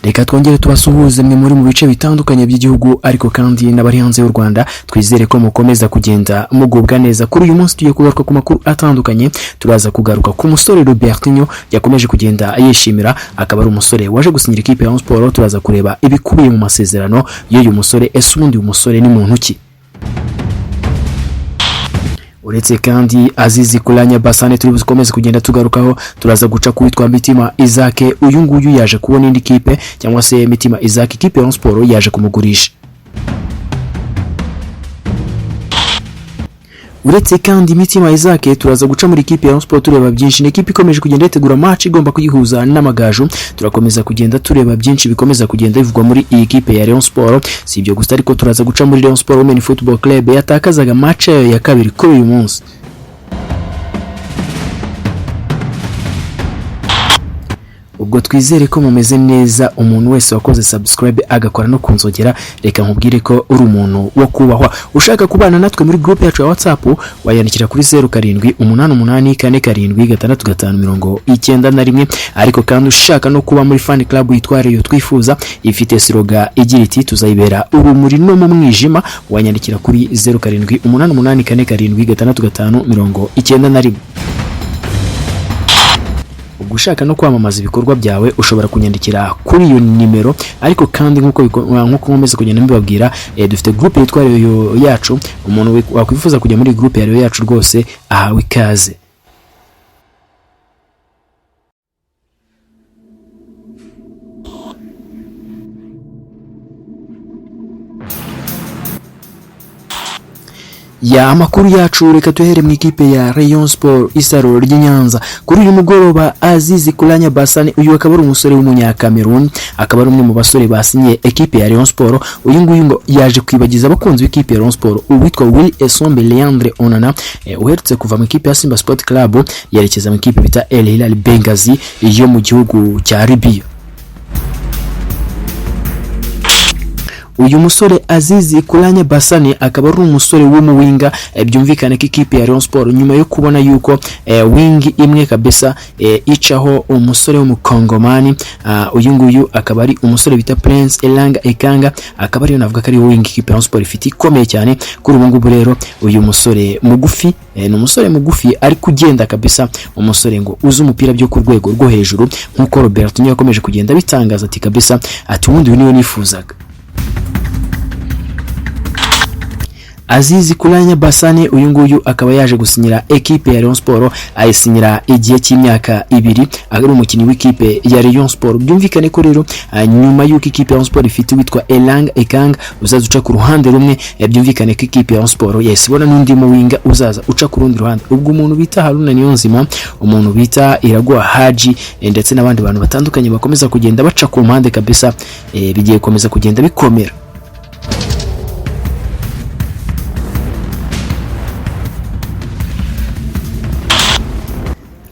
Reka twongere tubasuhuze mwe muri mu bice bitandukanye by'igihugu, ariko kandi n'abari hanze y'u Rwanda. Twizere ko mukomeza kugenda mugubwa neza. Kuri uyu munsi tugiye kugaruka ku makuru atandukanye. Turaza kugaruka ku musore Robertinho yakomeje kugenda yishimira, akaba ari umusore waje gusinyira ikipe ya Rayon Sports. Turaza kureba ibikubiye mu masezerano y'uyu musore. Ese ubundi uyu musore ni muntu ki? Uretse kandi Azizi Kulanya Basane turi bukomeze kugenda tugarukaho, turaza guca ku witwa Mitima Isaac. Uyu nguyu yaje kubona indi kipe, cyangwa se Mitima Isaac ikipe ya Rayon Sports yaje kumugurisha. Uretse kandi Mitima Isaac, turaza guca muri ikipe ya Rayon Sports tureba byinshi. Ni ikipe ikomeje kugenda yitegura match igomba kuyihuza n'Amagaju. Turakomeza kugenda tureba byinshi bikomeza kugenda bivugwa muri iyi kipe ya Rayon Sports. Si ibyo gusa ariko, turaza guca muri Rayon Sports Women Football Club yatakazaga match yayo ya kabiri kuri uyu munsi. Ubwo twizere ko mumeze neza. Umuntu wese wakoze subscribe agakora no kunzogera, reka nkubwire ko uri umuntu wo kubahwa. Ushaka kubana natwe muri group yacu ya WhatsApp, wayandikira kuri 0788476591. Ariko kandi ushaka no kuba muri fan club yitwa Rayon Twifuza, ifite slogan igira iti "Tuzayibera urumuri no mu mwijima", wanyandikira kuri 0788476591. Ubwo ushaka no kwamamaza ibikorwa byawe, ushobora kunyandikira kuri iyo nimero. Ariko kandi nk'uko nkomeza kugenda mbibabwira, dufite groupe yitwa Rayon Yacu. Umuntu wakwifuza kujya muri groupe ya Rayon Yacu rwose ahawe ikaze. Ya amakuru yacu, reka tuhere mu ikipe ya Rayon Sport, isaro ry'i Nyanza. Kuri uyu mugoroba Azizi Kulanya Basane, uyu akaba ari umusore w'umunya-Cameroon, akaba ari umwe mu basore basinye ekipe ya Rayon Sport. Uyu nguyu ngo yaje kwibagiza abakunzi b'ikipe ya Rayon Sport uwitwa Will Esombe Leandre Onana, uherutse kuva mu ikipe ya Simba Sport Club yerekeza mu ikipe bita El Hilal Benghazi yo mu gihugu cya Libya. Uyu musore Azizi Kulanya Basane akaba ari umusore w'umuwinga. Byumvikane ko ikipe ya Rayon Sport, nyuma yo kubona yuko wing imwe kabisa icaho umusore w'umukongomani, uyu nguyu akaba ari umusore bita Prince Elanga Ekanga, akaba ariyo navuga ko ari wing ikipe ya Rayon Sport ifite ikomeye cyane kuri ubu ngubu. Rero uyu musore mugufi, ni umusore mugufi ariko ugenda kabisa, umusore ngo uzi umupira byo ku rwego rwo hejuru, nk'uko Robertinho yakomeje kugenda bitangaza ati kabisa, ati ubundi uyu niwe nifuzaga. Azizi Kulanya Basane uyu nguyu akaba yaje gusinyira ekipe ya Rayon Sport, ayisinyira igihe cy'imyaka 2, ari umukinnyi w'ikipe ya Rayon Sport. Byumvikane ko rero nyuma y'uko ikipe ya Rayon Sport ifite witwa Elang Ekang uzaza uca ku ruhande rumwe, byumvikane ko ikipe ya Rayon Sport yahise ibona n'undi muwinga uzaza uca ku rundi ruhande. Ubwo umuntu bita Haruna Niyonzima, umuntu bita Iraguha Haji, ndetse n'abandi bantu batandukanye bakomeza kugenda baca ku mpande kabisa, bigiye gukomeza kugenda bikomera.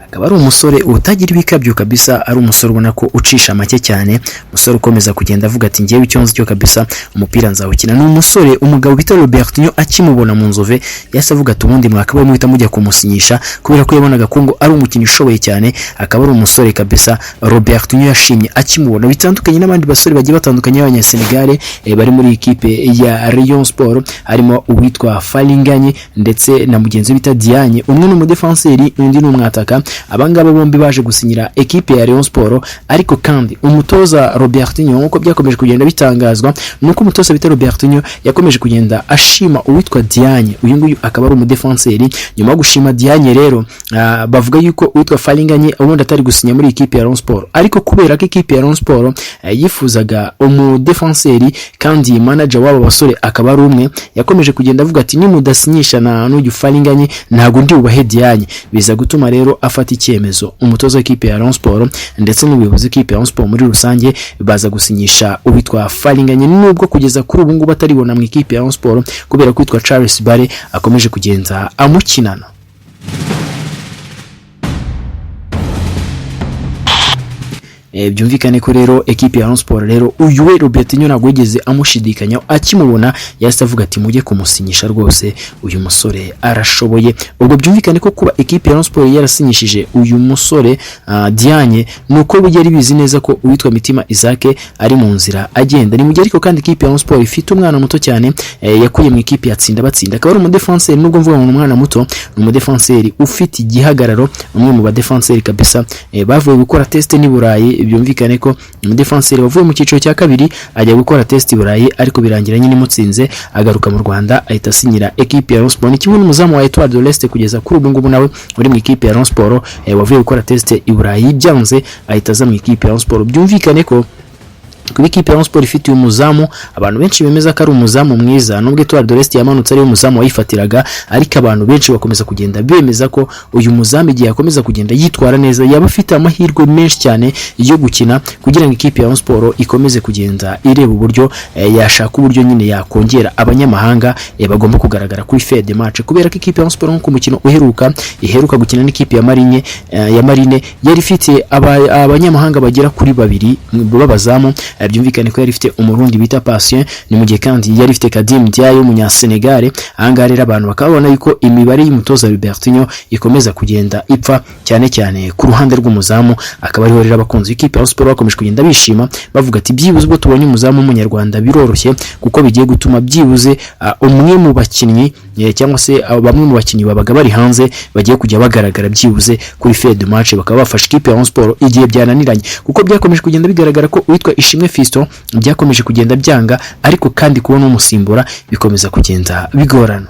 Akaba ari umusore utagira ibikabyo kabisa, ari umusore ubona ko ucisha make cyane, umusore ukomeza kugenda avuga ati ngewe icyo nzi cyo kabisa umupira nzawukina. Ni umusore umugabo bita Robertinho akimubona mu Nzove yahise avuga ati ubundi mwakabaye muhita mujya kumusinyisha, kubera ko yabonaga ko ngo ari umukinnyi ushoboye cyane. Akaba ari umusore kabisa Robertinho yashimye akimubona, bitandukanye n'abandi basore bagiye batandukanye b'Abanyasenegale bari muri ikipe ya Rayon Sport, harimo uwitwa Faringanye ndetse na mugenzi we bita Diagne. Umwe ni umudefanseri, undi ni umwataka. Abangaba bombi baje gusinyira ekipe ya Rayon Sport. Ariko kandi umutoza Robertinho, nkuko byakomeje kugenda bitangazwa, nuko umutoza bita Robertinho yakomeje kugenda ashima uwitwa Diagne, uyu nguyu akaba ari umudefanseri. Nyuma yo gushima Diagne rero, bavuga yuko uwitwa Faringanye ubundi atari gusinya muri ikipe ya Rayon Sport, ariko kubera ko ikipe ya Rayon Sport yifuzaga umudefanseri kandi manager w'aba basore akaba ari umwe, yakomeje kugenda avuga ati nimudasinyisha na n'uyu Faringanye ntago ndi bubahe Diagne. Biza gutuma rero afata icyemezo umutoza w'ikipe ya Rayon Sport ndetse n'ubuyobozi bw'ikipe ya Rayon Sport muri rusange, baza gusinyisha uwitwa Faringanye, nubwo kugeza kuri ubu ngubu ataribona mu ikipe ya Rayon Sport kubera ko uwitwa Charles Bare akomeje kugenda amukinana. Byumvikane ko rero ekipe ya Rayon Sport rero uyu we Robertinho ntabwo yigeze amushidikanyaho, akimubona yahise avuga ati mujye kumusinyisha rwose, uyu musore arashoboye. Ubwo byumvikane ko kuba ekipe ya Rayon Sport yarasinyishije uyu musore Diagne, nuko yari bizi neza ko uwitwa Mitima Isaac ari mu nzira agenda. Ni mu gihe ariko kandi ikipe ya Rayon Sport ifite umwana muto cyane yakuye mu ikipe yatsinda batsinda, akaba ari umudefenseri. Nubwo mvuga ngo ni umwana muto, ni umudefenseri ufite igihagararo, umwe mu badefenseri kabisa bavuye gukora test n'i Burayi. Byumvikane ko umudefenseri wavuye mu cyiciro cya kabiri ajya gukora test i Burayi, ariko birangira nyine imutsinze, agaruka mu Rwanda ahita asinyira ekipe ya Rayon Sport. Ni kimwe n'umuzamu wa Etoile de l'Est kugeza kuri ubu ngubu nawe uri mu ikipe ya Rayon Sport, wavuye gukora test i Burayi byanze ahita aza mu ikipe ya Rayon Sport. Byumvikane ko kuba ikipe ya Rayon Sport ifite uyu muzamu, abantu benshi bemeza ko ari umuzamu mwiza, nubwo Etoile de l'Est yamanutse ari umuzamu wayifatiraga, ariko abantu benshi bakomeza kugenda bemeza ko uyu muzamu igihe akomeza kugenda yitwara neza yaba afite amahirwe menshi cyane yo gukina, kugira ngo ikipe ya Rayon Sport ikomeze kugenda ireba uburyo yashaka uburyo nyine yakongera abanyamahanga bagomba kugaragara kuri feuille de match, kubera ko ikipe ya Rayon Sport nko ku mukino uheruka iheruka gukina n'ikipe ya Marine, ya Marine yari ifite abanyamahanga bagera kuri babiri b'abazamu. Byumvikane ko yari ifite umurundi bita Patient, ni mu gihe kandi yari ifite Kadim Ndiaye w'umunyasenegal. Ahangaha rero abantu bakaba babona yuko imibare y'umutoza Robertinho ikomeza kugenda ipfa cyane cyane ku ruhande rw'umuzamu, akaba ariho rero abakunzi b'ikipe ya Rayon Sport bakomeje kugenda bishima bavuga ati byibuze ubwo tubonye umuzamu w'umunyarwanda biroroshye, kuko bigiye gutuma byibuze umwe mu bakinnyi cyangwa se bamwe mu bakinnyi babaga bari hanze bagiye kujya bagaragara byibuze kuri feuille de match, bakaba bafasha ikipe ya Rayon Sport igihe byananiranye, kuko byakomeje kugenda bigaragara ko uwitwa Ishimwe Fiston byakomeje kugenda byanga, ariko kandi kubona umusimbura bikomeza kugenda bigorana.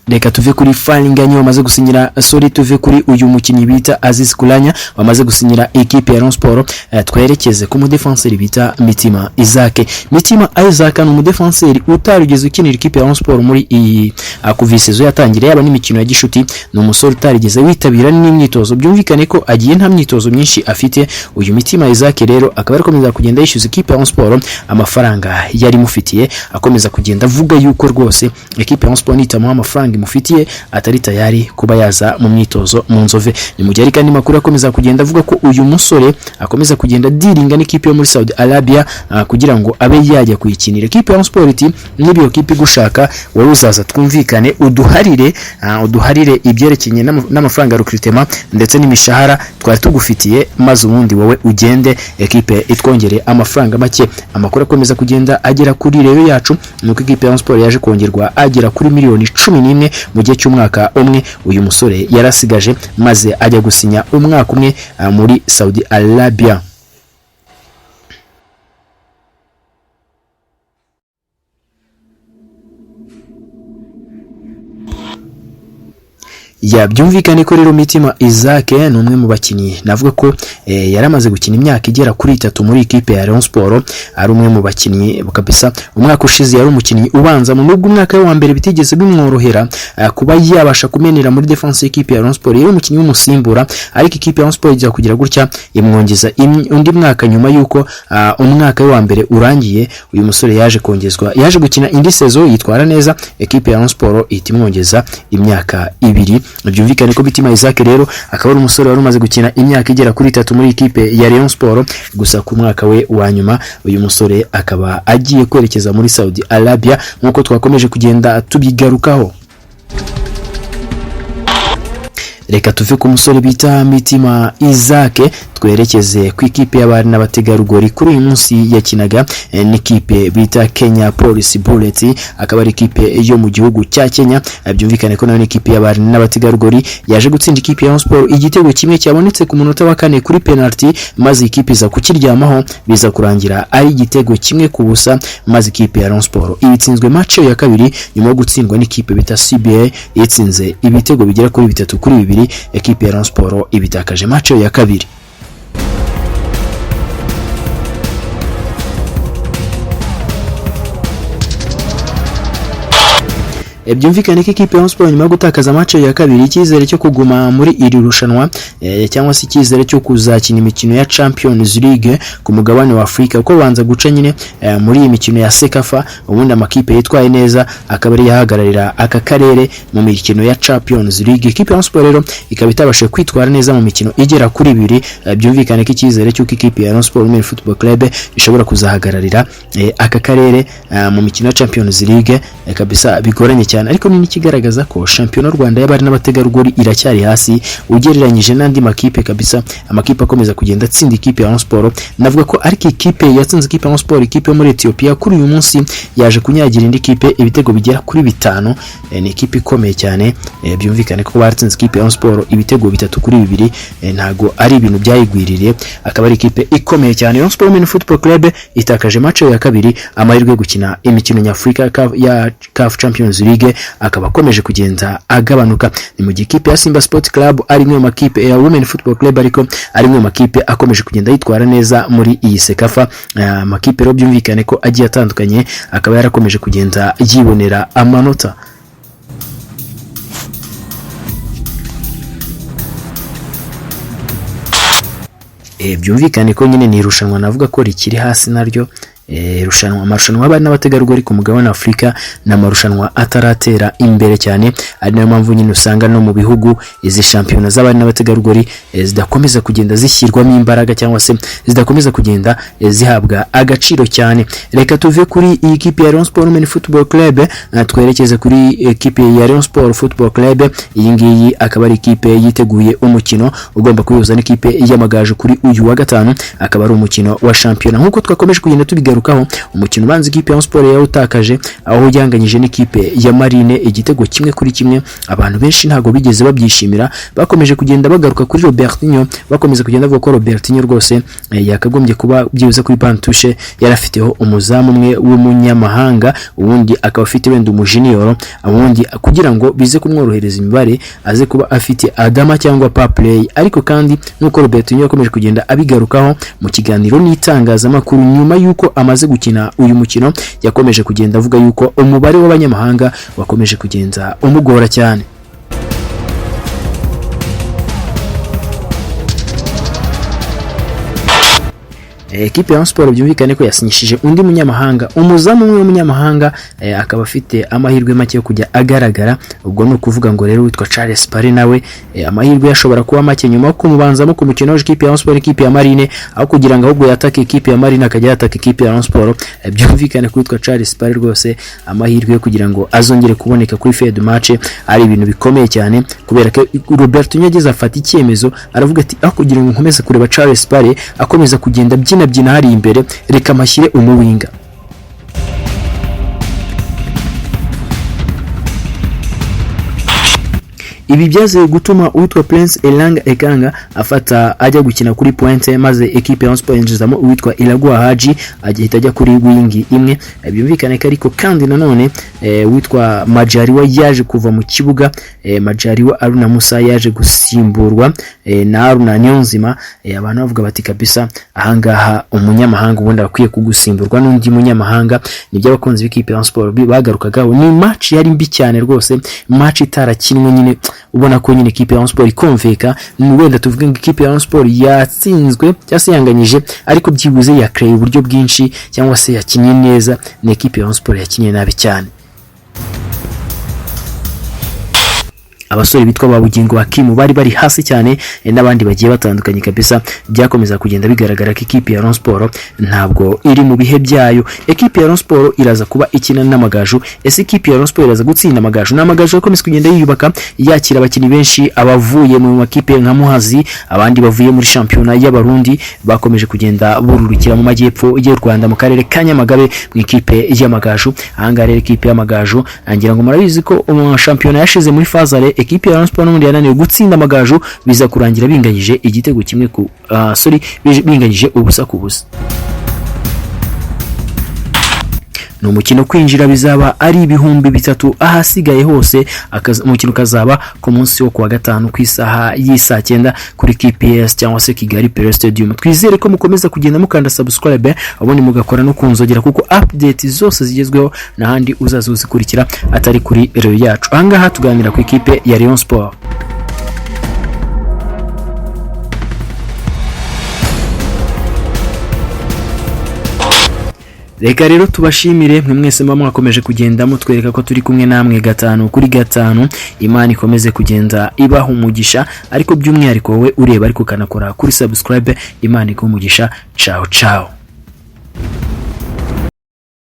Reka tuve kuri Faringanya wamaze gusinyira, sorry, tuve kuri uyu mukinnyi bita Aziz Kulanya wamaze gusinyira ekipe ya Rayon Sport, twerekeze ku mudefenseri bita Mitima Isaac. Mitima Isaac ni umudefenseri utarigeze ukinira ikipe ya Rayon Sport muri iyi kuva saison yatangira, yaba n'imikino ya gishuti. Ni umusore utarigeze witabira n'imyitozo, byumvikane ko agiye nta myitozo myinshi afite. Uyu Mitima Isaac rero akaba ari kugenda yishyuza ikipe ya Rayon Sport amafaranga yari mufitiye, akomeza kugenda avuga yuko rwose ekipe ya Rayon Sport nitamuha amafaranga imufitiye atari tayari kuba yaza mu myitozo mu Nzove. Ni mu gihe ariko andi makuru akomeza kugenda avuga ko uyu musore akomeza kugenda dealinga n'ikipe yo muri Saudi Arabia kugira ngo abe yajya kuyikinira. Ikipe ya Rayon Sport iti niba iyo kipe igushaka wowe uzaza twumvikane, uduharire ibyerekeranye n'amafaranga ya recruitment ndetse n'imishahara twari tugufitiye, maze ubundi wowe ugende ekipe itwongere amafaranga make. Amakuru akomeza kugenda agera kuri rero yacu nuko ikipe ya Rayon Sport yaje kongerwa agera kuri miliyoni 11 mu gihe cy'umwaka umwe uyu musore yarasigaje, maze ajya gusinya umwaka umwe muri Saudi Arabia. Ya byumvikane ko rero Mitima Isaac ni umwe mu bakinnyi navuga ko yaramaze gukina imyaka igera kuri 3 muri ikipe ya Rayon Sport, ari umwe mu bakinnyi kabisa. Umwaka ushize yari umukinnyi ubanza, mu nubwo umwaka we wa mbere bitigeze bimworohera kuba yabasha kumenera muri defense y'ikipe ya Rayon Sport, yari umukinnyi w'umusimbura, ariko ikipe ya Rayon Sport ijya kugira gutya imwongeza undi mwaka. Nyuma yuko umwaka we wa mbere urangiye, uyu musore yaje kongezwa, yaje gukina indi saison yitwara neza, ekipe ya Rayon Sport ihita imwongeza imyaka 2. Byumvikane ko Mitima Isaac rero akaba ari umusore wari umaze gukina imyaka igera kuri 3 muri ikipe ya Rayon Sport, gusa ku mwaka we wa nyuma uyu musore akaba agiye kwerekeza muri Saudi Arabia nk'uko twakomeje kugenda tubigarukaho. Reka tuve ku musore bita Mitima Isaac twerekeze ku ikipe y'abari n'abategarugori. Kuri uyu munsi yakinaga n'ikipe bita Kenya Police Bullets, akaba ari ikipe yo mu gihugu cya Kenya. Byumvikane ko nayo n'ikipe y'abari n'abategarugori yaje gutsinda ikipe ya Rayon Sport igitego kimwe cyabonetse ku munota wa 4 kuri penalty, maze ikipe iza kukiryamaho, biza kurangira ari igitego 1-0, maze ikipe ya Rayon Sport ibitsinzwe match ya kabiri nyuma yo gutsindwa n'ikipe bita CBA itsinze ibitego bigera kuri 3-2. Ekipe ya Rayon Sport ibitakaje match ya kabiri. Byumvikane ko ikipe ya Rayon Sports nyuma yo gutakaza match ya kabiri, icyizere cyo kuguma muri iri rushanwa cyangwa se icyizere cyo kuzakina imikino ya Champions League ku mugabane wa Afurika, kuko banza guca nyine muri iyi mikino ya CECAFA, ubundi amakipe yitwaye neza akaba ari yahagararira aka karere mu mikino ya Champions League. Ikipe ya Rayon Sports rero ikaba itabashije kwitwara neza mu mikino igera kuri ibiri. Byumvikane ko icyizere cy'uko ikipe ya Rayon Sports Women Football Club ishobora kuzahagararira aka karere mu mikino ya Champions League kabisa bigoranye cyane. Ariko ni n'ikigaragaza ko shampiyona y'u Rwanda y'abari n'abategarugori iracyari hasi ugereranyije n'andi makipe kabisa. Amakipe akomeza kugenda atsinda ikipe ya Rayon Sports, navuga ko ariko ikipe yatsinze ikipe ya Rayon Sports, ikipe yo muri Ethiopia, kuri uyu munsi yaje kunyagira indi kipe ibitego bigera kuri 5. Ni ikipe ikomeye cyane. Byumvikane ko batsinze ikipe ya Rayon Sports ibitego 3-2, ntago ari ibintu byayigwiririye, akaba ari ikipe ikomeye cyane. Rayon Sports Women Football Club itakaje match ya kabiri, amahirwe yo gukina imikino nyafurika ya CAF Champions League akaba akomeje kugenda agabanuka. Ni mu gihe ikipe ya Simba Sport Club ari imwe mu makipe ya Women Football Club, ariko ari imwe mu makipe akomeje kugenda yitwara neza muri iyi CECAFA. Amakipe rero byumvikane ko agiye atandukanye akaba yarakomeje kugenda yibonera amanota. Byumvikane ko nyine ni irushanwa navuga ko rikiri hasi naryo. Irushanwa, amarushanwa y'abari n'abategarugori ku mugabane wa Afurika ni amarushanwa ataratera imbere cyane, ari nayo mpamvu nyine usanga no mu bihugu izi shampiyona z'abari n'abategarugori zidakomeza kugenda zishyirwamo imbaraga cyangwa se zidakomeza kugenda zihabwa agaciro cyane. Reka tuve kuri iyi kipe ya Rayon Sports Women Football Club, twerekeze kuri ekipe ya Rayon Sports Football Club. Iyi ngiyi akaba ari ikipe yiteguye umukino ugomba kuyihuza n'ikipe y'Amagaju kuri uyu wa gatanu, akaba ari umukino wa shampiyona nk'uko twakomeje kugenda tubigaruka. Umukino ubanza ikipe ya Sport yawutakaje aho yanganyije n'ikipe ya Marine igitego 1-1. Abantu benshi ntago bigeze babyishimira, bakomeje kugenda bagaruka kuri Robertinho, bakomeza kugenda bavuga ko Robertinho rwose yakagombye kuba byibuze kuri bantushe yarafiteho umuzamu umwe w'umunyamahanga, ubundi akaba afite wenda umujiniyoro, ubundi kugira ngo bize kumworohereza imibare aze kuba afite Adama cyangwa Paplay. Ariko kandi nuko Robertinho yakomeje kugenda abigarukaho mu kiganiro n'itangazamakuru nyuma yuko amaze gukina uyu mukino, yakomeje kugenda avuga yuko umubare w'abanyamahanga wakomeje kugenda umugora cyane. Ekipe ya Sport byumvikane ko yasinyishije undi munyamahanga, umuzamu umwe w'umunyamahanga, akaba afite amahirwe make yo kujya agaragara. Ubwo ni ukuvuga ngo rero witwa Charles Paré nawe amahirwe yashobora kuba make nyuma yo kumubanzamo ku mukino w'ikipe ya Sport ikipe ya Marine, aho kugira ngo ahubwo yatake ikipe ya Marine akajya yataka ikipe ya Sport. Byumvikane ko witwa Charles Paré rwose amahirwe yo kugira ngo azongere kuboneka kuri fed match ari ibintu bikomeye cyane, kubera ko Roberto yageze afata icyemezo aravuga ati aho kugira ngo nkomeze kureba Charles Paré akomeza kugenda byina hari imbere, reka mashyire umuwinga. Ibi byaze gutuma uwitwa Prince Elanga Ekanga afata ajya gukina kuri pointe, maze ekipe ya Sport yinjizamo uwitwa Iragwa Haji agihita ajya kuri wingi imwe. Byumvikane ko ariko kandi nanone uwitwa Majaliwa yaje kuva mu kibuga. Majaliwa Aruna Musa yaje gusimburwa na Aruna Niyonzima. Abantu bavuga bati kabisa ahangaha umunyamahanga ubundi akwiye kugusimburwa n'undi munyamahanga. Nibyo abakunzi b'ikipe ya Sport bagarukagaho. Ni match yari mbi cyane rwose, match itarakinwe nyine, ubona ko nyine ikipe ya Sport ikomveka. Wenda tuvuge ngo ikipe ya Sport yatsinzwe cyangwa se yanganyije, ariko byibuze yakreye uburyo bwinshi cyangwa se yakinnye neza. Ni ikipe ya Sport yakinnye nabi cyane. Abasore bitwa ba Bugingo Hakimu bari bari hasi cyane n'abandi bagiye batandukanye kabisa. Byakomeza kugenda bigaragara ko ikipe ya Rayon Sports ntabwo iri mu bihe byayo. Ekipe ya Rayon Sports iraza kuba ikina n'Amagaju. Ese ikipe ya Rayon Sports iraza gutsinda Amagaju? Ni Amagaju yakomeza kugenda yiyubaka, yakira abakinnyi benshi, abavuye mu makipe nka Muhazi, abandi bavuye muri shampiyona y'Abarundi, bakomeje kugenda bururukira mu majyepfo y'u Rwanda mu karere ka Nyamagabe mu ikipe y'Amagaju. Ahangaha rero ikipe y'Amagaju ngira ngo murabizi ko shampiyona yashize muri fazare ekipe ya Rayon Sports n'ubundi yananiwe gutsinda Amagaju, biza kurangira binganyije igitego kimwe ku binganyije 0-0. Ni umukino kwinjira bizaba ari 3000, ahasigaye hose umukino ukazaba ku munsi wo kuwa gatanu ku isaha y'isaa 9 kuri KPS cyangwa se Kigali Pele Stadium. Twizere ko mukomeza kugenda mukanda subscribe, ubundi mugakora no kunzogera, kuko update zose zigezweho n'ahandi uzaza uzikurikira atari kuri Rayon yacu. Ahangaha tuganira ku ikipe ya Rayon Sport. Reka rero tubashimire mwe mwese muba mwakomeje kugenda mutwereka ko turi kumwe namwe 5 kuri 5. Imana ikomeze kugenda ibaha umugisha, ariko by'umwihariko wowe ureba ariko ukanakora kuri subscribe, Imana iguhe umugisha. Ciao ciao.